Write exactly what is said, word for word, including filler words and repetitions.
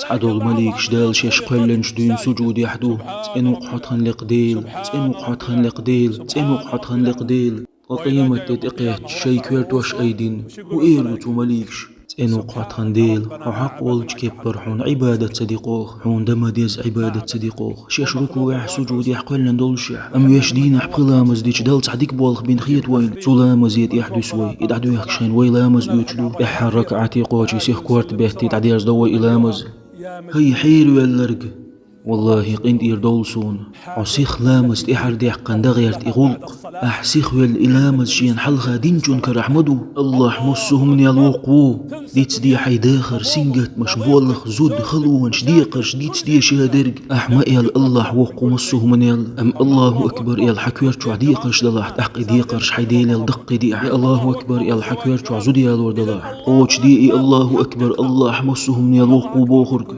Цхьадолу маликаш Дала шаьш кхоьллинчу дуьйна сужудехь ду: «ЦӀена ву-кх хьо тхан лекха Дела, цӀена ву-кх хьо тхан лекха Дела, цӀена ву-кх хьо тхан лекха Дела». Ткъа къематде тӀекхетча, шайн коьртош айдина, хӀун эр ду цу маликаш? «ЦӀена ву-кх хьо тхан Дела, хьо хьакъ волчу кеппара хьуна Ӏибадат ца дикъоху, хьуна дан ма деза Ӏибадат ца дикъоху». Шаьш рукугехь, сужудехь кхоьллина доллушехь, амма вешан дийнахь пхи ламаз дича Далла цхьа дика болх бина хета вайна. Цу ламазе тӀаьхьа дуьсу вай, и дӀадоьхкуш хьайна вай ламаз оьцуш ду. ТӀаьххьара ракаӀате кхочий сиха корта беттий дӀадерзадо вай и ламаз. ХӀай, хьеравелларг! Валлахи, къинтӀера довла суна, хьо сиха ламаз тӀаьхьара даьккхина дан гӀерта и гӀуллакх. Ахь сихвелла и ламаз шена хьалха динчун карахь ма ду. АллахӀ массо а хӀуманел воккха ву. Дицде хьайн дахар, сингаттамаш, болх, зуда, халонаш, декхарш, дицде ша дерг. Ахь ма аьлла, АллахӀ воккха ву массо а хӀуманел. Амма «АллахӀу акбар» аьлла хьан коьрта чохь декхарш далахь, тӀаккха и декхарш хьайн Делел даккхийде ахь. «АллахӀу акбар» аьлла хьан коьрта чохь зуда ялор далахь, кхочушде и «АллахӀу акбар, АллахӀ массо а хӀуманел воккха ву» бохург.